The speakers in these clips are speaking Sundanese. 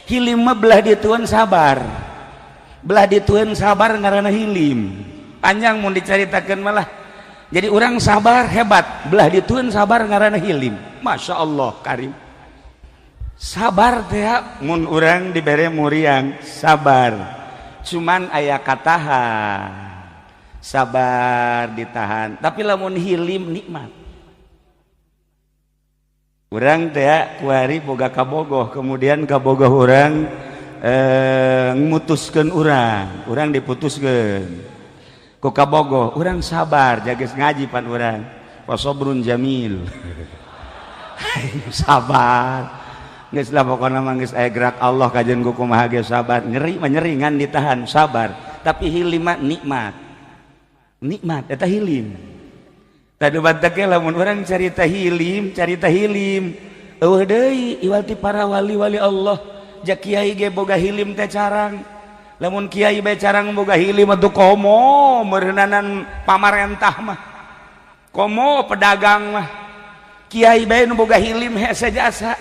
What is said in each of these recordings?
Hilim mah belah dituan sabar, belah dituan sabar ngaranna hilim. Panjang mun dicaritakeun malah. Jadi orang sabar hebat, belah dituan sabar ngaranna hilim. Masya Allah karim. Sabar teh mun urang dibere muriang sabar, cuman aya katahan, sabar ditahan. Tapi lamun hilim nikmat. Urang teh kuari boga kabogoh, kemudian kabogoh urang ngutuskeun urang, urang diputuskeun ku kabogoh, urang sabar jages ngaji pan urang. Wasobrun jamil. Sabar. Geus lah pokona mah geus aya gerak Allah kajian ku kumaha ge sabar. Nyeri mah nyeri ngan ditahan sabar. Tapi hilim mah nikmat. Nikmat eta hilim. Tadu batak ge lamun urang carita hilim, carita hilim. Eueuh deui iwal ti para wali-wali Allah. Ja kiai ge boga hilim teh carang. Lamun kiai bae carang boga hilim atuh komo meureunanan pamarentah mah. Komo pedagang mah. Kiai bae nu boga hilim hese jasa.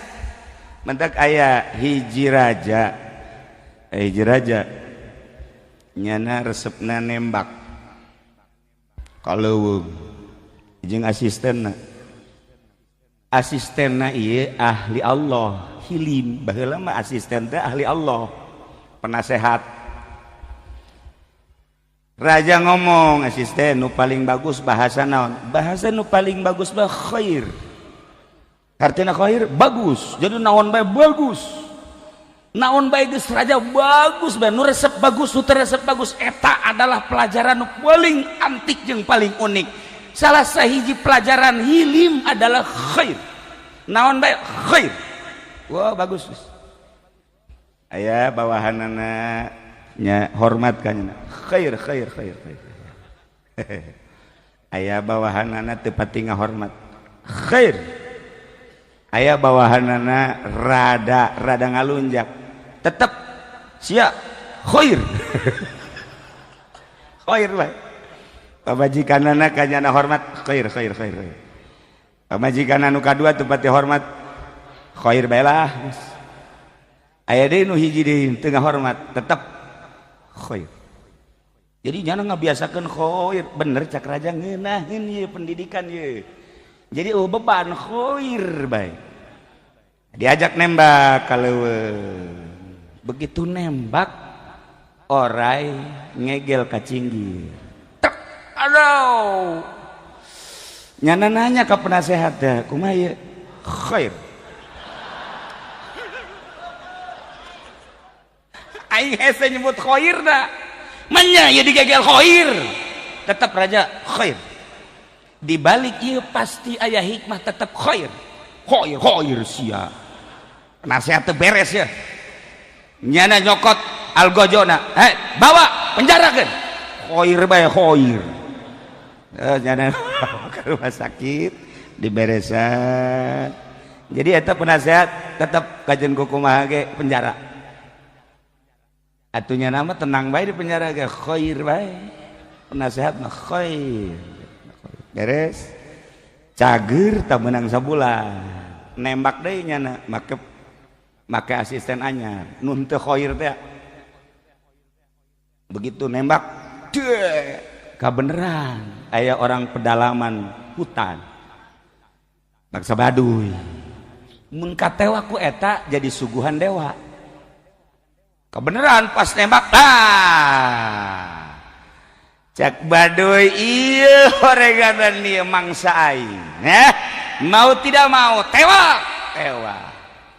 Mentak aya hiji raja. Hiji raja nyana resepna nembak. Kaleuweung jeung asistenna. Asistenna ieu ahli Allah, hilim. Baheula mah asisten teh ahli Allah, penasehat. Raja ngomong, asisten nu paling bagus bahasa naon? Bahasa nu paling bagus mah khair. Artinya khair bagus. Jadi naon bae bagus. Naon bae geus raja bagus bae, nu resep bagus, nu teu resep bagus, eta adalah pelajaran nu paling antik jeung paling unik. Salah sahiji pelajaran hilim adalah khair. Naon bae khair. Wah, bagus. Aya bawahanana nya hormat ka nya. Khair khair khair khair. Aya bawahanana teu pati ngahormat. Khair. Aya bawahanana rada rada ngalunjak. Tetep sia khair. Khair bae. Pamajikanana ka nyana hormat khair khair khair khair. Pamajikan anu kadua teu pati hormat khair bae lah. Aya deui nu hiji deui teu ngahormat tetep khair. Jadi nyana ngabiasakeun khair, bener cak raja ngeunaheun ieu pendidikan ieu. Jadi oh beban khair bae. Diajak nembak kaleuweung. Begitu nembak orai ngegel ka cinggir. Tek, aduh. Nyana nanya ka penasehat teh, kumaha ieu? Khair. Aing hese nyebut khair da. Manya ieu digegel khair. Tetap raja khair. Di balik ieu pasti aya hikmah tetap khair. Khair khair sia. Nasihat teu beres ya. Nyana nyokot algojona, hei bawa penjarakeun. Khair bae khair. Nyana ke rumah sakit diberesan. Jadi eta penasehat tetap kajian kumaha ge penjara. Atunya nama tenang bae di penjara ge khair bae. Penasehat mah khair. Beres. Cager tak menang sabulan. Nembak deui nyana make make asisten anyar. Nu teu khair teh. Begitu nembak, deh, kabeneran aya orang pedalaman hutan. Bangsa Baduy. Mun katewa ku eta jadi suguhan dewa. Kebeneran pas nembak, ah. Cak Baduy ieu horeganan ieu mangsa aing. Mau tidak mau tewak, tewak.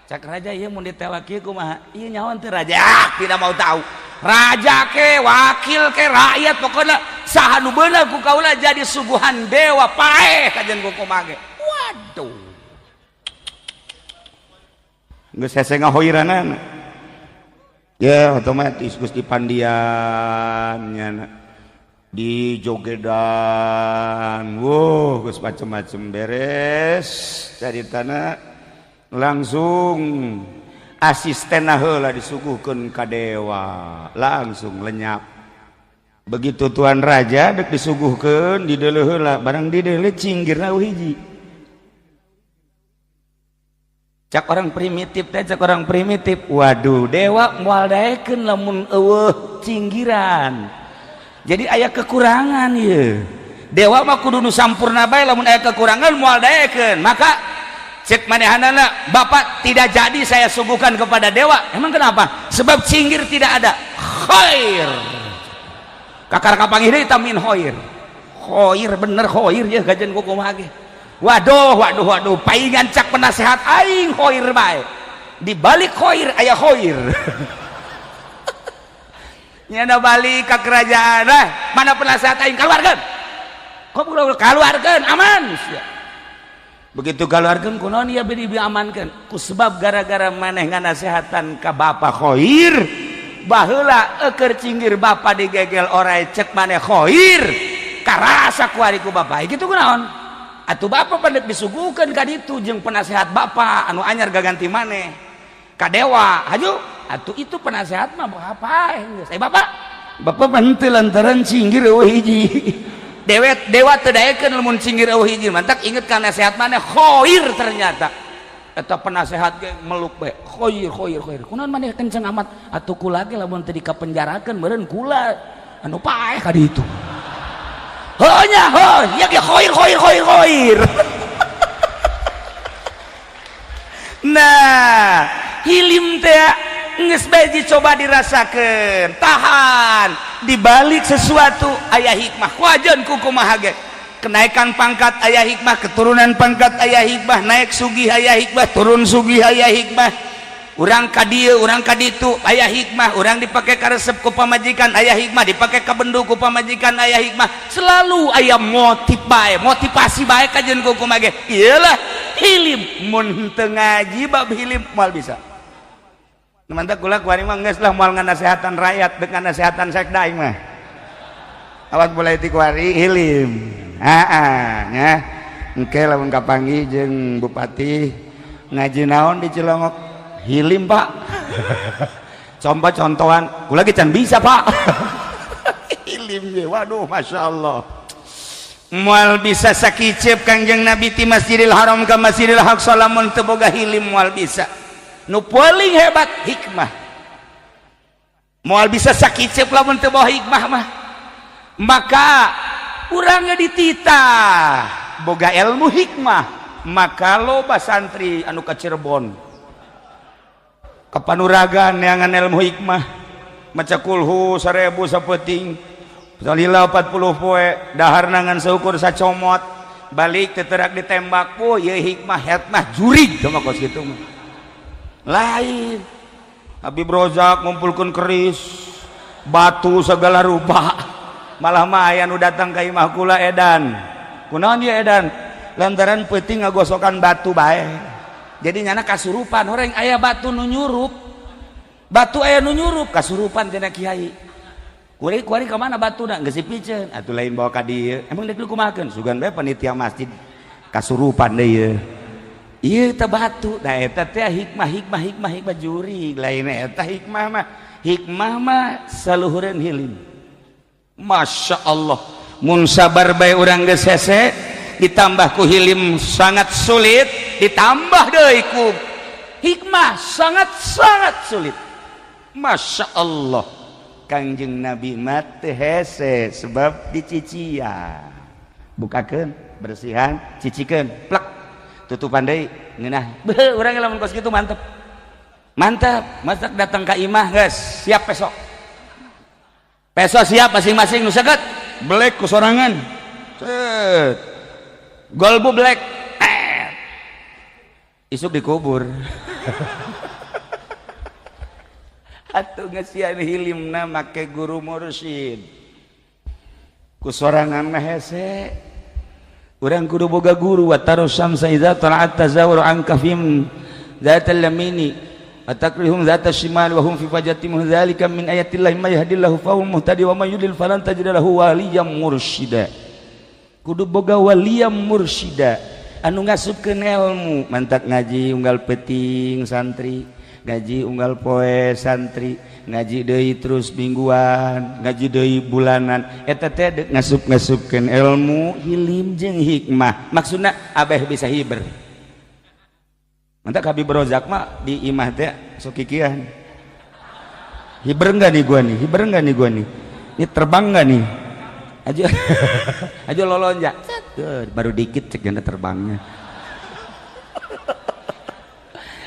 Cak raja ieu mun ditewak ieu kumaha? Ieu nyawan teu raja, ah, tidak mau tahu. Raja ke, wakil ke, rakyat pokoknya saha nu beunang ku kaula jadi suguhan dewa paeh kajian ku kumaha ge. Waduh. Geus hese ngahoiranana. Ya otomatis geus dipandian nya di jogedan, wow geus macem-macem beres caritana langsung asisten heula disuguhkeun ka dewa langsung lenyap. Begitu tuan raja dek disuguhkeun dideuleu heula barang dideuleu cinggirna hiji. Cak orang primitif teh, cak orang primitif, waduh, dewa moal daekeun lamun eueuh cinggiran. Jadi aya kekurangan ye. Dewa mah kudu nu sampurna bae, lamun aya kekurangan moal daekeun. Maka cek manehanana, "Bapak, tidak jadi saya suguhkan kepada dewa." Emang kenapa? Sebab cinggir tidak ada. Khair. Kakar kapanggih deui tamin khair. Khair bener khair ya kajian ku kumaha ge. Waduh, waduh, waduh, paingan cak penasehat aing khair bae. Di balik khair aya khair. Nyana balik ke kerajaan, nah, mana penasehat aing, keluarkan. Kok keluarkan aman. Begitu keluarkan, kunaon ieu beri diamankan? Ku sebab gara-gara maneh nganasehatan ka bapak khair, baheula eukeur cinggir bapak digegel orai, cek maneh khair, karasa kuari ku bapak. Gitu kunaon? Atuh bapak pandek disuguhkeun ka ditu jeung penasehat bapak anu anyar gaganti maneh ka dewa haju. Atuh itu penasehat mah apa geus, eh, bapak bapak henteu lantaran cinggir eueuh hiji. Dewet dewa teu daekeun lamun cinggir eueuh hiji. Mantak inget ka nasehat maneh khair. Ternyata eta penasehat ge meluk bae, khair, khair, khair. Kunaon maneh kenceng amat? Atuh kula ge lamun teu dikapenjarakeun meureun kula anu paeh ka ditu. Heuh nya, heuh, ya ge khair, khair, khair, khair. Nah, hilim teh geus bae coba dirasakeun, tahan. Di balik sesuatu aya hikmah. Wajan ku kumaha ge. Kenaikan pangkat aya hikmah, keturunan pangkat aya hikmah, naik sugih aya hikmah, turun sugih aya hikmah. Urang ka dieu, urang ka ditu aya hikmah, urang dipake karesep ku pamajikan aya hikmah, dipake kabendu ku pamajikan aya hikmah. Selalu aya motif bae, motivasi bae kajeun ku kumaha ge. Iyalah hilim, mun teu ngaji bab hilim moal bisa. Mantap kula kuari mah geus lah, moal nganasehatan rakyat, deuk nganasehatan sekda aing mah. Awak mulai ti kuari hilim. Heeh nya. Engke lamun kapanggih jeung bupati, ngaji naon di Cilongok? Hilim, Pak. Coba contohan, kula ge can bisa, Pak. Hilim ge, waduh, masya Allah. Moal bisa sakicep Kangjeng Nabi ti Masjidil Haram ka Masjidil Aqsa lamun teu boga hilim, moal bisa. Nu paling hebat hikmah. Moal bisa sakicep lamun teu boga hikmah mah. Maka urangnya dititah boga ilmu hikmah, maka loba santri anu ka Cirebon kepanuragan neangan ilmu hikmah, maca kulhu 1000 sapeuting, salila 40 poe, dahar nangan seukur sacomot, balik teterak ditembak. Po ye hikmah, hikmah jurig sama kos kitu mah. Lain Habib Rozak ngumpulkeun keris, batu segala rupa, malah mah aya nu datang ka imah kula edan. Kunaon dia edan? Lantaran peuting ngagosokan batu bae. Jadi nyana kasurupan orang, aya batu nu nyurup, batu aya nu nyurup, kasurupan tina kiai. Kuari kuari ka mana batuna? Geus dipiceun atuh, lain bawa ka dieu. Emang deuk kumahakeun? Sugan bae panitia masjid kasurupan deui ieu. Ieu teh batu. Nah, eta teh hikmah, hikmah, hikmah, hikmah jurig. Lain eta hikmah mah, hikmah mah saluhureun hilim. Masya Allah, mun sabar bae urang geus hese, ditambah ku hilim sangat sulit, ditambah deui ku hikmah sangat-sangat sulit. Masya Allah, Kangjeng Nabi mah teu hese sebab dicician, bukakeun, bersihan, cicikeun, plek, tutupan deui ngeunah. Beuh, urang lamun kos kitu mantep, mantap. Masak datang ka imah, geus siap besok, besok siap masing-masing nu seket belek ku sorangan, set golbu black, eh. Isuk dikubur. Atuh ngesian hilimna make guru mursyid ku sorangan mah hese. Urang kudu boga guru. Wa taru syamsa idza tala'at tazawwaru an kafim dzatal yamini wa takrihum dzata shimal wa hum fi fajatin dzalika min ayatillahi may yahdillahu fa huwal muhtadi wa may yudlil falan tajid lahu waliyyan mursyida. Kudu boga waliyyan mursyida anu ngasupkeun ilmu. Mantak ngaji unggal peuting santri, ngaji unggal poe santri, ngaji deui terus mingguan, ngaji deui bulanan, eta teh ngasup-ngasupkeun ilmu hilim jeung hikmah. Maksudna abeh bisa hiber. Mantap Habib Rozak mah di imah teh sok kikian. Hiber enggak nih gua nih? Hiber enggak nih gua nih? Ini terbang enggak nih? Aja aja lolonjak. Baru dikit cek janda terbangnya.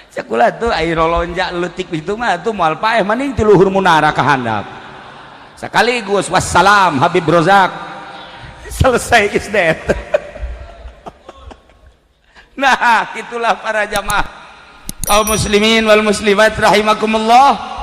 Cek ulah tuh air lolonjak leutik itu mah tuh moal paeh maning ti luhur munara ka handap. Sekaligus wassalam Habib Rozak. Selesai geus. Nah, itulah para jamaah kaum muslimin wal muslimat rahimakumullah.